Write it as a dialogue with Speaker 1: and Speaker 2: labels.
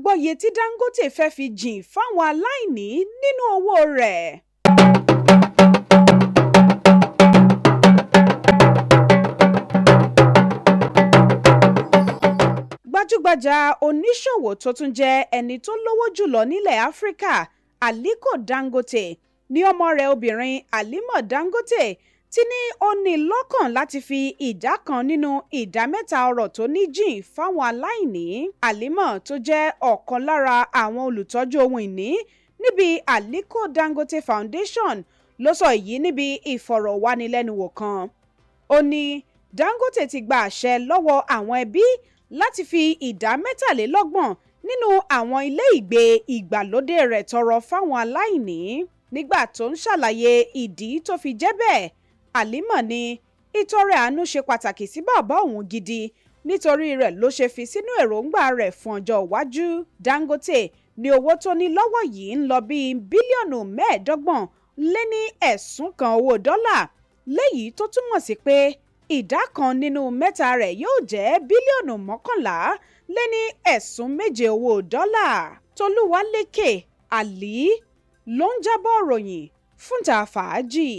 Speaker 1: Gbọ́yé tí Dangote fẹ́ fi jìn fáwọn aláìní nínú owó rẹ̀. Gbajúgbajà oníṣòwò tó tún jẹ́ ẹni tó lówó jùlọ nílẹ̀ Áfíríkà, Aliko Dangote, ní ọmọ rẹ̀ obìnrin Halima Dangote ti ní ó ní lọ́kàn láti fi ìdá kan nínú ìdá mẹ́ta ọrọ̀ tó ní jìn fáwọn aláìní. Halima, tó jẹ́ ọ̀kan lára àwọn olùtọ́jú ohun ìní níbi Aliko Dangote Foundation, ló sọ èyí níbi ìfọ̀rọ̀wánilẹ́nuwò kan. Ó ní Dangote ti gba àṣẹ lọ́wọ́ àwọn ẹbí láti fi ìdá 33 nínú àwọn ilé ìgbé ìgbàlódé rẹ̀ tọrọ fáwọn aláìní. Nígbà tó ń ṣàlàyé ìdí tó fi jẹ́ bẹ́ẹ̀, Halima ní ìtọrẹ àánú ṣe pàtàkì sí bàbá òun gidi, nítorí rẹ̀ ló ṣe fi sínú èròǹgbà rẹ̀ fún ọjọ́ iwájú. Dangote ní owó tó ní lọ́wọ́ yìí ń lọ bíi bílíọ̀nù 25.1 owó dọ́là, léyìí tó túmọ̀ sí pé ìdá kan nínú mẹ́ta rẹ̀ yóò jẹ́ bílíọ̀nù 11.7 owó dọ́là. Tolúwalékè Àlí ló ń jábọ̀ ròyìn fún Ta Fàájì.